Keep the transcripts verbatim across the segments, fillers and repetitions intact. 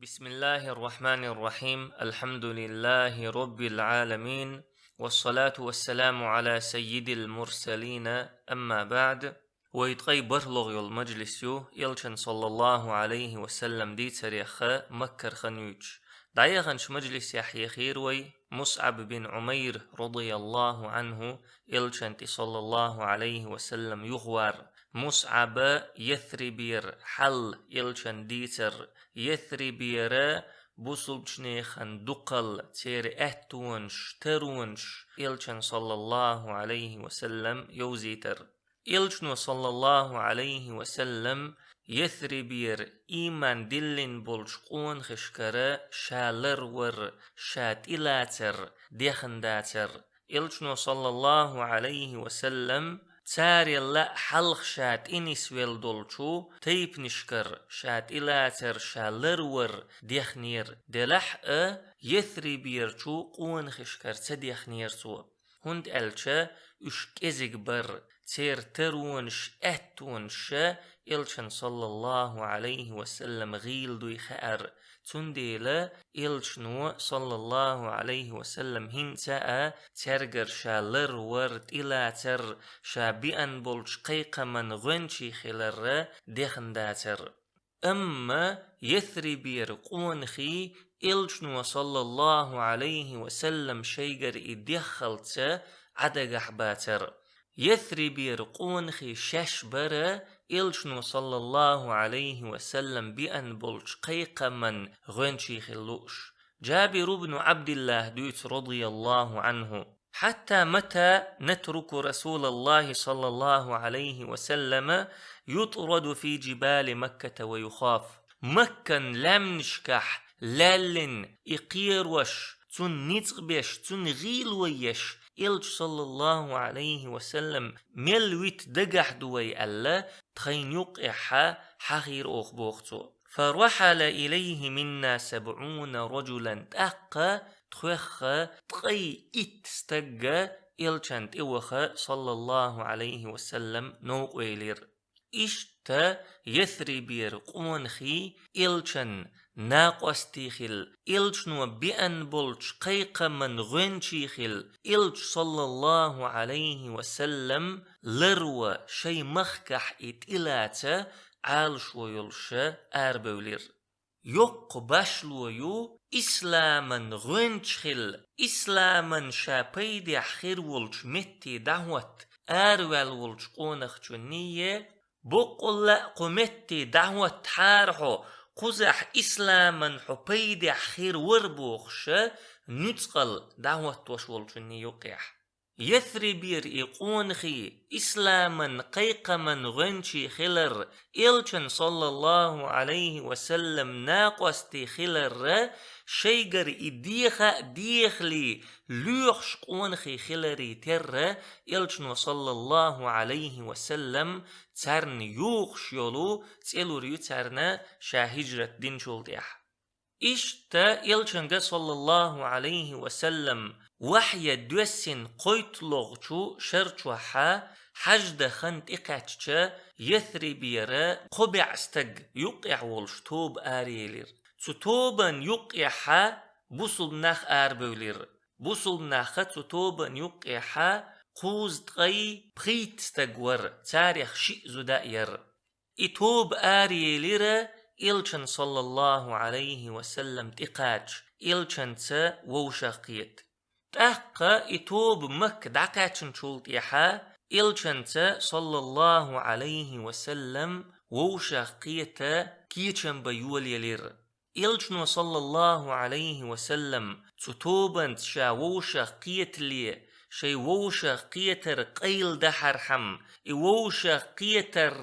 بسم الله الرحمن الرحيم. الحمد لله رب العالمين. والصلاة والسلام على سيد المرسلين. أما بعد. Вай ткъе бархӀлагӀа йола мажлис ю, Элчан, саллаллахӀу Ӏалайхи ва саллам, дийцарех Маккара хан юьйцуш. ДӀаяханчу мажлисехь яхийра вай МусӀаб бин Ӏумайр, радияллахӀу ӀанхӀу, Элчан тӀе, саллаллахӀу Ӏалайхи ва саллам, юхавар. МусӀаба Ясрибера хьал Элчан дийцар, Ясрибера бусулбачу нехан дукхал, церан аьттонаш, таронаш Элчан, саллаллахӀу Ӏалайхи ва саллам, йовзийтар. Элчано, саллаллахӀу Ӏалайхи ва саллам, Ясрибера ийман диллина болчу къонахашкара ша ларвар, ша тӀелацар дехна дацар. Элчано, саллаллахӀу Ӏалайхи ва саллам, царел а хьалха ша тӀенисвелла долчу тайпанашкара ша тӀелацар, ша ларвар дехнера, делахь а Ясриберачу къонахашкара ца дехнера цо. ХӀунда аьлча уьш кӀезиг бара, церан таронаш, аьттонаш Элчан, саллаллахӀу Ӏалайхи ва саллам, гӀийла дуй хаьара. Цундела Элчано, саллаллахӀу Ӏалайхи ва саллам, хӀинца а цаьргара ша ларвар, тӀелацар, ша беана болчу кхайкхаман гӀоьнчий хилар дехна дацар. Амма Ясрибера къонахий Элчано, саллаллахӀу Ӏалайхи ва саллам, шайгара и деххалца Ӏадагахь бацар. Ясрибера къонахий шаьш бара Элчано, саллаллахӀу Ӏалайхи ва саллам, беана болчу кхайкхаман гӀоьнчий хила лууш. Джабир ибн Ӏабдиллахь дуьйцу, радияллахӀу ӀанхӀу: حتى متى نترك رسول الله صلى الله عليه وسلم يطرد في جبال مكة ويخاف؟ Маккан лаьмнашкахь лаьллина и кхерош, цунна ницкъ беш, цунна гӀийла вай еш, Элча, саллаллахӀу Ӏалайхи ва саллам, мел вита дагахь ду вай аьлла, тхайна юккъехьа хьахийра оха, боху цо. فرحل إليه منا سبعون رجلا. ТӀаккха тхоьхха ткъе итт стаг Элчан тӀе ваха, саллаллахӀу Ӏалайхи ва саллам, новкъа ваьлира. Иштта Ясрибера къонахий Элчан накъостий хилла, Элчано беана болчу кхайкхаман гӀоьнчий хилла, Элча, саллаллахӀу Ӏалайхи ва саллам, ларва шайн махкахь и тӀелаца, Ӏалашо йолуша арабевлира. Йоккха башло ю исламан гӀоьнча хилла, исламан ша пайдехь хир волчу метте дӀахӀотта араваьлла волчу къонахчунний. Боккъалла а кху метте дӀахӀоттахьара хьо, кхузахь исламан хьо пайдехь хир вара бохуша, нуьцкъала дӀахӀоттош волчунний юккъехь. Ясрибера и къонахий исламан кхайкхаман гӀоьнчий хилар, Элчан, саллаллахӀу Ӏалайхи ва саллам, накъостий хилар шайгара и деха а дехале лоьхуш къонахий хиларе терра, Элчано, саллаллахӀу Ӏалайхи ва саллам, царна йохуш йолу цӀе лур ю царна ша хӀижрат динчул тӀаьхьа. Иштта Элчанга, саллаллахӀу Ӏалайхи ва саллам, вахьйа доьссина кхойтталгӀачу шар чохьа хьажда хан тӀекхаьчча, Ясрибера кхо бӀе стаг юккъехь волуш тоба араелира. Цу тобан юккъехьа бусулба нах арабевлира. Бусулба наха цу тобан юккъехьа кхузткъе пхийтта стаг вара, царех шиъ зуда а яра. И тоба араелира Элчан, саллаллахӀу Ӏалайхи ва саллам, тӀекхача, Элчанца вовшах кхета. ТӀаккха и тоба Макка дӀакхаьчначул тӀаьхьа Элчанца, саллаллахӀу Ӏалайхи ва саллам, вовшах кхета кечам бан йолаелира. Элчано, саллаллахӀу Ӏалайхи ва саллам, цу тобанца ша вовшах кхетале, шайн вовшах кхетар къайладахьархьама, и вовшах кхетар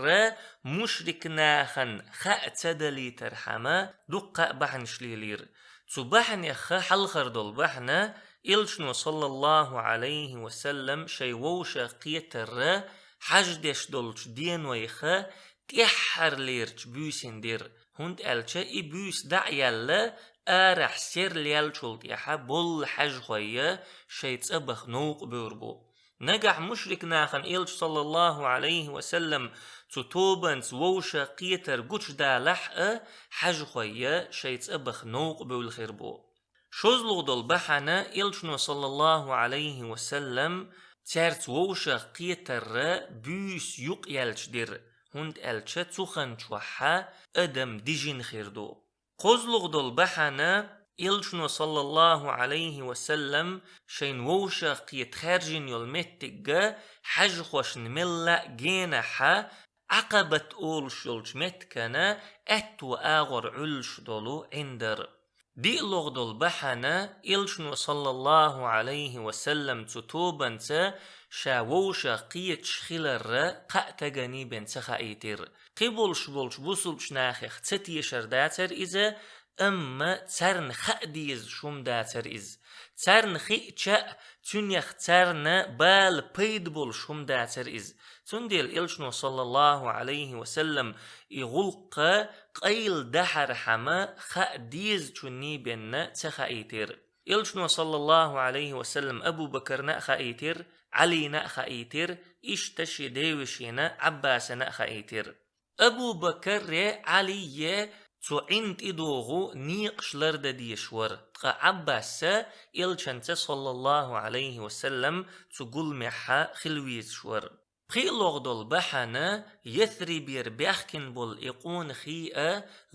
мушрик нахана хаа ца далийтархьама, дуккха а бахьанаш лелийра. Цу бахьанех хьалхара долу бахьана, Элчано, саллаллахӀу Ӏалайхи ва саллам, шайн вовшах кхетар хьаждеш долчу денойх тӀаьххьарлерчу буьйсина дира, хӀунда аьлча и буьйса дӀа а яьлла, арахь серлаьллачул тӀаьхьа боллу хьаьжхой шайн цӀа баха новкъа бевр бу. Нагахь мушрик нахана Элча, саллаллаху Ӏалайхи ва саллам, цу тобанца вовшах кхетар гучадалахь а, хьажахой шайн цӀа баха новкъа бевлла хир бу. ШозлагӀа долу бахьана Элчано, саллаллаху Ӏалайхи ва саллам, цаьрца вовшах кхетар буьйса юкъаелча дира, хӀунда аьлча цу хан чохь адам дижина хир ду. КхозлагӀа долу бахьана Элчано, саллаллаху Ӏалайхи ва саллам, шайна вовшах кхета хаьржина йолу меттигга хьажахошна мелла а генахь Ӏакъабат олуш йолчу меттигана аьтту агӀор Ӏуьллуш долу Ӏин дара. ДиълагӀа долу бахьана Элчано, саллаллаху Ӏалайхи ва саллам, цу тобанца ша вовшах кхеташ хиларра кхаа стагана бен ца хаийтира. Кхин болуш болчу бусулбачу нахех ца тешар дацара иза, амма царна хаа дезаш хӀума дацара иза. Царна хиъча а, цуьнах царна бала пайда болуш хӀума дацара иза. Цундела Элчано, саллаллаху Ӏалайхи ва саллам, и гӀуллакх къайладахьархьама хаа дезачунна бен ца хаийтира. Элчано, саллаллаху Ӏалайхи ва саллам, Абу Бакарна а хаийтира, Ӏалина а хаийтира, иштта шен девешина Ӏаббасана а хаийтира. Абу Бакаре, Ӏалие цу Ӏин тӀедогӀу некъаш лардан дезаш вара, ткъа Ӏаббаса Элчанца, саллаллаху Ӏалайхи ва саллам, цу гуламехь хила везаш вара. ПхоьалгӀа долу бахьана Ясрибера баьхкина болу и къонахий а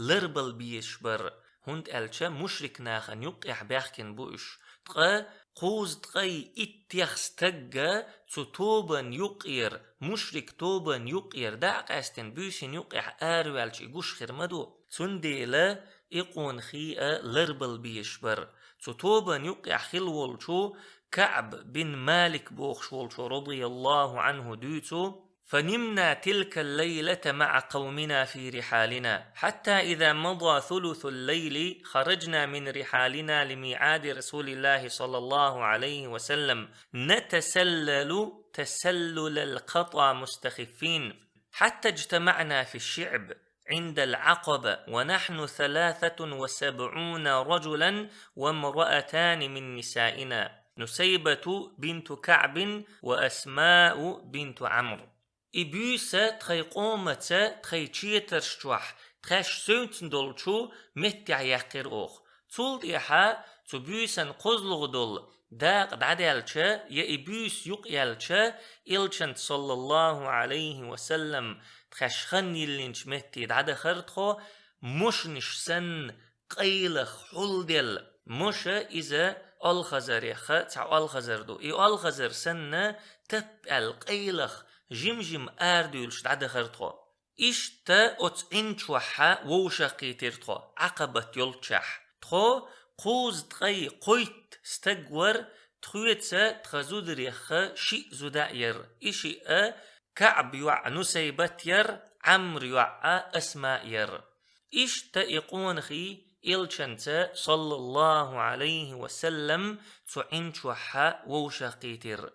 ларбала безаш бара, хӀунда аьлча мушрик нахана юккъехь баьхкина бу уьш. Ткъа кхузткъе иттех стаг а цу тобанна юккъера, мушрик тобанна юккъера дӀа а къаьстина, буьйсанна юккъехь араваьлча, и гуш хир ма ду. Цундела и къонахий а ларбала безаш бара. Цу тобанна юккъехь хилла волчу КаӀб бин Малик бохуш волчо, радияллаху Ӏанху, дуьйцу: فنمنا تلك الليلة مع قومنا في رحالنا، حتى إذا مضى ثلث الليل خرجنا من رحالنا لميعاد رسول الله صلى الله عليه وسلم نتسلل تسلل القطى مستخفين، حتى اجتمعنا في الشعب عند العقبة ونحن ثلاثة وسبعون رجلا وامرأتان من نسائنا، نسيبة بنت كعب وأسماء بنت عمرو. И буьйса тхайн къомаца тхайн четарш чохь тхаьш севцна долчу меттехь яьккхира оха. Цул тӀаьхьа цу буьйсан кхозлагӀа долу дакъа дӀадаьлча, я и буьйса юкъаяьлча, Элчанца, саллаллаху Ӏалайхи ва саллам, тхаьш хан йиллинчу метте дӀадахара тхо, мошанаш санна, къайлаха хьулделла. Моша иза олхазарех цхьа олхазар ду. И олхазар санна, таппаьлла къайлаха, жим-жима арадуьйлуш дӀадахара тхо. Иштта оцу Ӏин чохь вовшах кхийтира тхо, Ӏакъабат йолччехь. Тхо кхузткъе кхойтта стаг вара, тхоьца тхан зударех шиъ зуда а яра. И шиъ а КаӀб йоӀ Нусайбат яра, Ӏамр йоӀ Асма яра. Иштта и къонахий Элчанца, саллаллаху Ӏалайхи ва саллам, цу Ӏин чохь вовшах кхийтира.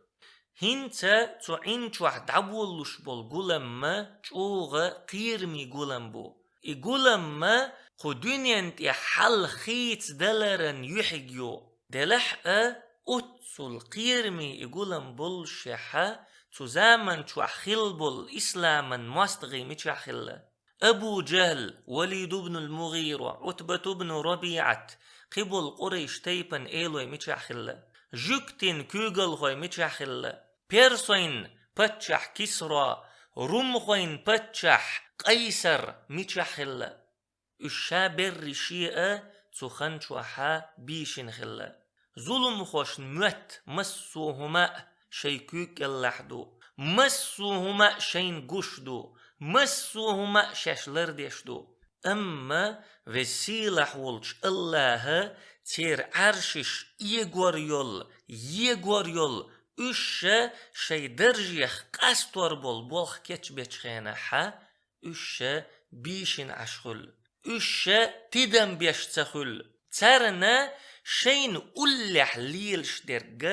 ХӀинца цу Ӏин чохь дӀаболалуш болу гуламма чӀогӀа кхераме гулам бу. И гуламма кху дуьнен тӀе хьал хийца даларан юьхьиг ю. Делахь а, оццул кхераме и гулам боллушехь, цу заман чохь хилла болу исламан мостагӀий мичахь хилла? Абу Джахьл, Валид ибн ал-МугӀира, Ӏутбат ибн РабиӀат, кхиболу Къурайш тайпан элой мичахь хилла? Жуьгтийн куьйгалхой мичахь хилла? Персойн паччахь Кисро, румхойн паччахь Къайсар мичахь хилла? Уьш ша берриш а цу хан чохь бийшина хилла. Зуламхошна моьтту массо а хӀума а шайн куьйга кӀелахь ду, массо а хӀума а шайна гуш ду, массо а хӀума а шаьш лардеш ду. Амма Веза-Сийлахь волчу АллахӀа церан Ӏаршаш эгор йолу, егор йолу, уьш шайн даржех къастор болу болх кечбечу хенахь, уьш бийшина Ӏаш хуьлу. Уьш тидам беш ца хуьлу. Царна шайна уллехь лелаш дерг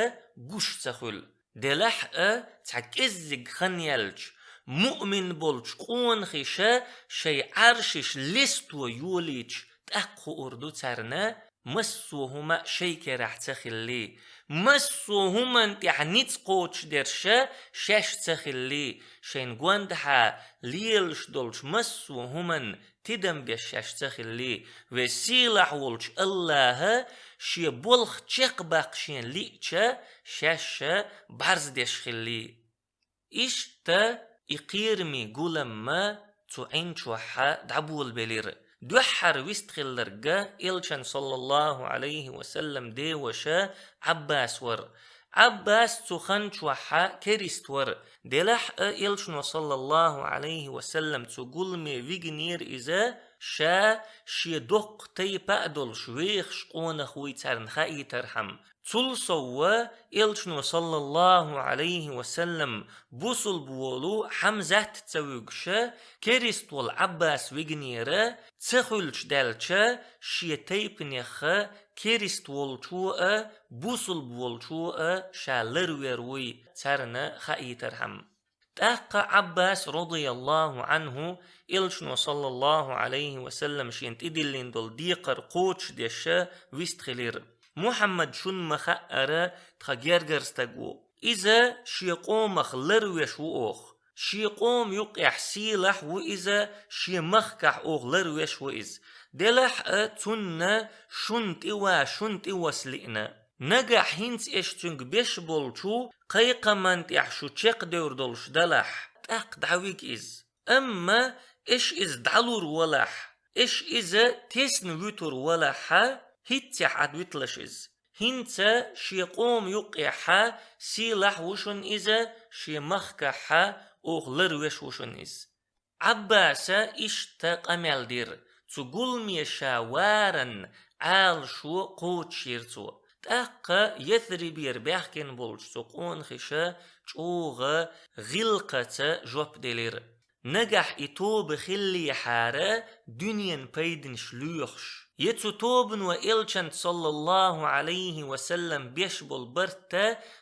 гуш ца хуьлу. Делахь а, цхьа кӀеззиг хан яьлча, муъмин болчу къонахиша шайн Ӏаршаш лесто йолийча, тӀаккха хуур ду царна, массо а хӀума шайн керахь ца хилли, массо а хӀуманна тӀехь ницкъ кхочушдерш шаьш ца хилли, шайн гондахьа лелаш долчу массо а хӀуманна тидам беш шаьш ца хилли, веза-сийлахь волчу АллахӀа шен болх чекхбаккха шена лиъча, шаьш бӀарздеш хилли. Иштта и кхераме гуламма цу Ӏин чохь дӀаболабелира. Дуьххьара вистхилларг элчан, саллаллаху Ӏалайхи ва саллам, деваша Ӏаббас вара. Ӏаббас цу хан чохь керист вара. Делахь а элчано, саллаллаху Ӏалайхи ва саллам, цу гуламе вигнера иза, ша шен доккха тайпа а долуш, вехаш къонах вуй царна хаийтархьама. Цул сов а элчано, саллаллаху Ӏалайхи ва саллам, бусулба волу Хьамзат ца вуьгуша, керист волу Ӏаббас вигнера, ца хуьлуш даьлча, шен тайпанеха керист волчо а, бусулба волчо а ша ларвер вуй царна хаийтархьама. ТӀаккха Ӏаббас, радияллаху Ӏанху, элчано, саллаллаху Ӏалайхи ва саллам, шена тӀедиллина долу декхар кхочушдеша вистхилира. Мухьаммад шуна ма хаъара тхан гергара стаг ву. Иза шен къомах ларвеш ву оха. Шен къома юккъехь сийлахь ву иза, шен махкахь оха ларвеш ву иза. Делахь а цунна шуна тӀе ван, шуна тӀе васа лиъна. Нагахь хӀинца эш цуьнга беш болчу кхайкхаман тӀехь шу чекхдевр долуш далахь, тӀаккха дӀавига иза. Амма эш иза дӀалур валахь, эш иза тесна вуьтур валахьа, хӀинццехь Ӏад виталаш иза. ХӀинца шен къома юккъехьа сийлахь ву шуна иза, шен махкахьа оха ларвеш ву шуна иза. Ӏаббаса иштта къамел дира, цу гуламе ша варан Ӏалашо кхочушйира цо. ТӀаккха Ясрибера баьхкина болчу цу къонахаша чӀогӀа гӀиллакхаца жоп делира. Нагахь и тоба хиллехьара дуьненан пайданаш лоьхуш. Я цу тобано элчанца, саллаллаху Ӏалайхи ва саллам, беш болу барт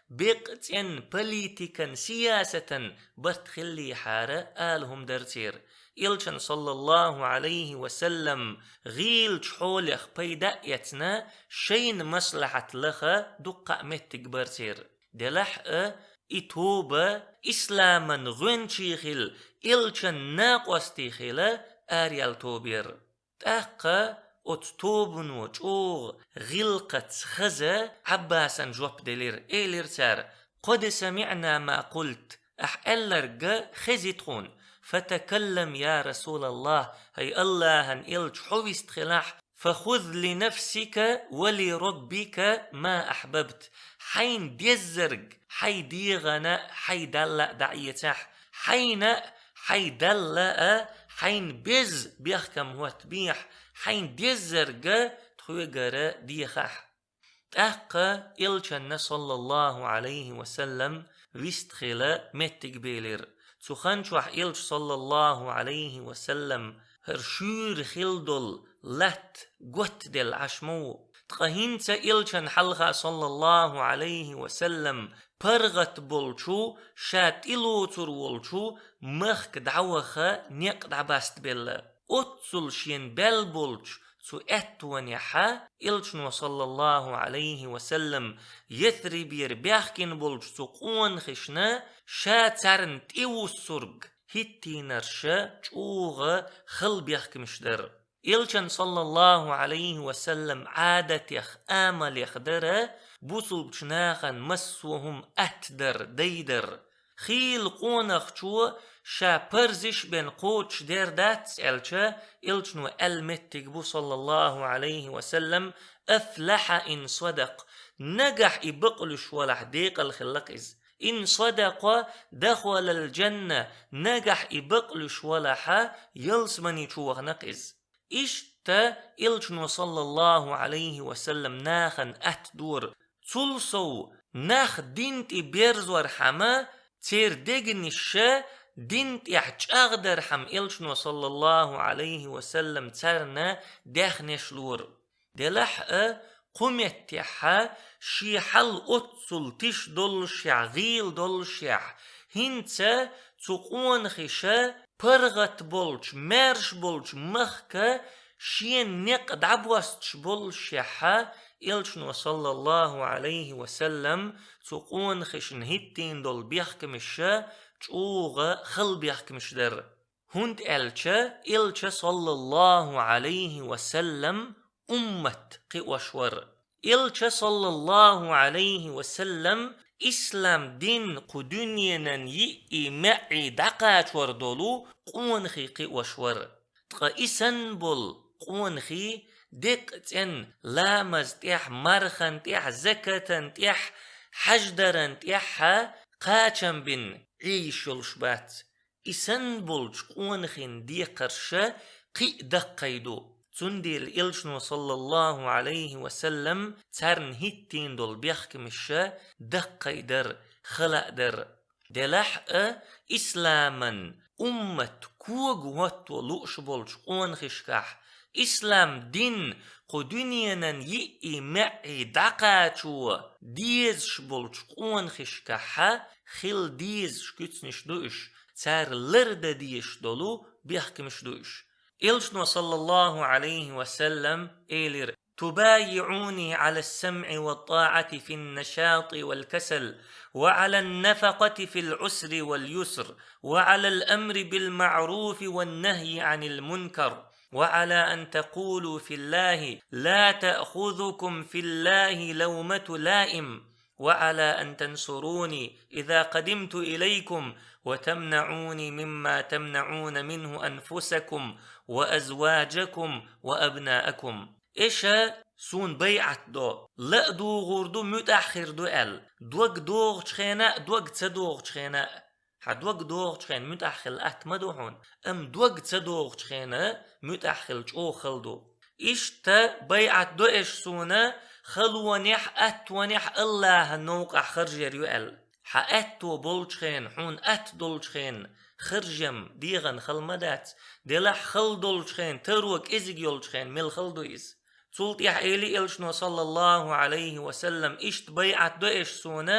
беккъа цӀенна политикан, сиясатан барт хиллехьара ала хӀума дара церан. Элчан, саллаллаху Ӏалайхи ва саллам, гӀийлачу хьолех пайда а эцна, шайна маслахьат лаха дуккха а меттиг бара церан. Делахь а, и тоба исламан гӀоьнчий хила, элчан накъостий хила араяьлла тоба яра. ТӀаккха оцу тобано чӀогӀа гӀиллакхаца хаза Ӏаббасан жоп делира, элира цара: «Къад самиӀна ма къулт», ахь аьлларг хезий тхуна. «Фатакаллам, я Расулаллах», хӀай Аллахьан элча, хьо вистхилахь, «фахуз ли нафсика ва ли Раббика ма ахьбабт». Хьайна деззарг хьайн дегӀана, хьайн Далла а дӀаэцахь, хьайна а, хьайн Далла а, хьайна беза бехкам хӀоттабехьа, хьайна деззарг тхоьгара дехахь. ТӀаккха элчанна, саллаллаху Ӏалайхи ва саллам, вистхила меттиг белира. Цу хан чохь элча, саллаллаху Ӏалайхи ва саллам, хӀара шуьйра хила долу латта готделла Ӏаш ма ву. Ткъа хӀинца элчан хьалха, саллаллаху Ӏалайхи ва саллам, паргӀат болчу, ша тӀелоцур волчу махка дӀаваха некъ дӀабастабелла. Оццул шена баьлла болчу цу аьттонехьа элчано, саллаллаху Ӏалайхи ва саллам, Ясрибера баьхкина болчу цу къонахашна ша царна тӀевуссург хӀиттийнарша чӀогӀа хала бехкамаш дара. Элчан, саллаллаху Ӏалайхи ва саллам, Ӏадатех, амалех дара бусулбачу нахана массо а хӀума аттадар, дайдар. Хийла къонахчо ша парзаш бен кхочушдер дац аьлча, элчано аьлла меттиг бу, саллаллаху Ӏалайхи ва саллам: «Афлахьа ин садакъ». Нагахь и бакълуьйш валахь, декъал хиллакх иза. «Ин садакъа дахалал джанна», нагахь и бакълуьйш валахьа, ялсамани чу ваханакх иза. Иштта элчано, саллаллаху Ӏалайхи ва саллам, нахана атта дора. Цул сов, нах дин тӀе берзорхьама, церан дегнаша дин тӀехь чӀагӀдархьама, элчано, саллаллаху Ӏалайхи ва саллам, царна даьхнеш лора. Делахь а, кху меттехьа шен хьал оццул тиша доллушехь, гӀийла доллушехь, хӀинца цу къонахаша паргӀат болчу, маьрша болчу махка Шен некъ дӀабостуш боллушехь, Элчано, саллаллаху Ӏалайхи ва саллам, цу къонахашна хӀиттийна долу бехкамаш чӀогӀа хала бехкамаш дара. ХӀунда аьлча Элча, саллаллаху Ӏалайхи ва саллам, уммат кхиош вара. Элча, саллаллаху Ӏалайхи ва саллам, ислам дин кху дуьненан йиъий маьӀӀий дӀакхачор долу къонахий кхиош вара. Ткъа и санна болу къонахий деккъа цӀена ламаз тӀехь, мархан тӀехь, закатан тӀехь, хьаждаран тӀехьа кхачам бина Ӏийш йолуш бац. И санна болчу къонахин декхарша кхин а даккхий ду. Цундела Элчано, саллаллаху Ӏалайхи ва саллам, царна хӀиттийна долу бехкамаша даккхий дара, хала а дара. Делахь а, исламан уммат кога хӀотто лууш болчу къонахишкахь, ислам дин кху дуьненан йиъий маьӀӀий дӀакхачо дезаш болчу къонахишкахьа хила дезаш куьцнаш ду уьш, цара лардан дезаш долу бехкамаш ду уьш. Элчано, саллаллаху Ӏалайхи ва саллам, элира: «تبايعوني على السمع والطاعة في النشاط والكسل، وعلى النفقة في العسر واليسر، وعلى الأمر بالمعروف والنهي عن المنكر، وعلى أن تقولوا في الله لا تأخذكم في الله لومة لائم، وعلى أن تنصروني إذا قدمت إليكم، وتمنعوني مما تمنعون منه أنفسكم وأزواجكم وأبناءكم». Эша суна байӀат до, ла а дугӀур ду, муьтӀахь хир ду аьлла, дог догӀучу хенахь а, дог ца догӀучу хенахь а. Хьан дог догӀучу хенахь муьтӀахь хила атта ма ду хьуна, амма дог ца догӀучу хенахь муьтӀахь хила чӀогӀа хала ду. Иштта байӀат до эша суна, халонехь а, аттонехь а Аллахьан новкъахь харжар ю аьлла. Хьан аьтто болчу хенахь, хьуна атта долчу хенахь харжам дегӀана хала ма дац, делахь хала долчу хенахь, таро кӀезиг йолчу хенахь мел хала ду иза. Цул тӀаьхьа элира Элчано, саллаллаху Ӏалайхи ва саллам, иштта байӀат до эша суна,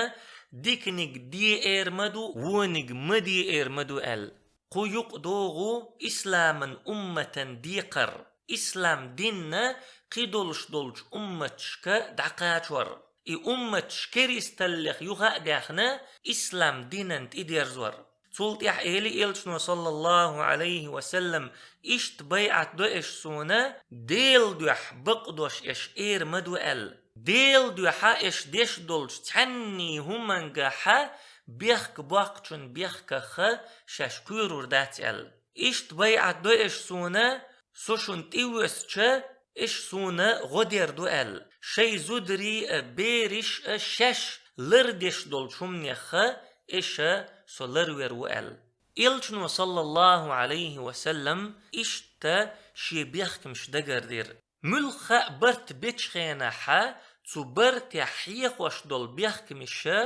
диканиг де эр ма ду, вониг ма де эр ма ду аьлла. Кху юкъа догӀу исламан умматан декхар, ислам динна кхидолуш долчу умматашка дӀакхачор. И умматаш керисталлех юха а даьхна, ислам динан тӀедерзор. Цул тӀаьхьа элира Элчано, саллаллаху Ӏалайхи ва саллам, иштта байӀат до эша суна, Делан дуьхьа бакъдош эша эр ма ду аьлла. Делан дуьхьа эша деш долчу цхьанний хӀумангахьа бехк боккхучун бехкаха шаьш кхоьрур дац аьлла. Иштта байӀат до эша суна, со шуна тӀевоьссича, эша суна гӀо дер ду аьлла. Шайн зударий а, бераш а шаьш лардеш долчу хӀуманеха эша со ларвер ву аьлла. Элчано, саллаллаху Ӏалайхи ва саллам, иштта шен бехкамаш дагардира. Муьлхха а барт бечу хенахьа, цу бартехь хьехош долу бехкамаша,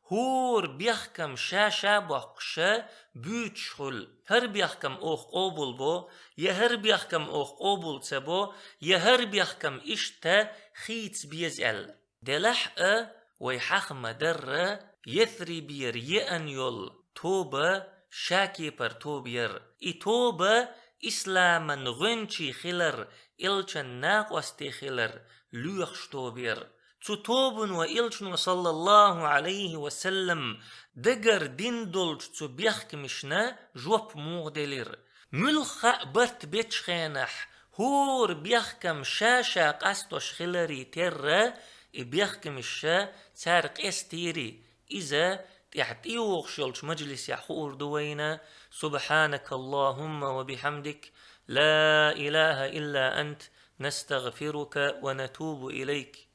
хӀора бехкам ша-ша боккхуша буьйцуш хуьлу. ХӀара бехкам оха къобал бо, я хӀара бехкам оха къобал ца бо, я хӀара бехкам иштта хийца беза аьлла. Делахь а, вай хьаха ма-дарра, Ясрибера еана йолу тоба ша кепара тоба яра. И тоба исламан гӀоьнчий хилар, элчан накъостий хилар лоьхуш тоба яра. Цу тобано Элчано, саллаллаху Ӏалайхи ва саллам, дагар дин долчу цу бехкамашна жоп муха делира? Муьлхха а барт бечу хенахь, хӀора бехкам ша-ша къастош хиларе терра, и бехкамаш ша цара къестийри, иза тӀаьхьа тӀейогӀуш йолчу мажлисехь хуур ду вайна. سبحانك اللهم وبحمدك، لا إله إلا أنت، نستغفرك ونتوب إليك.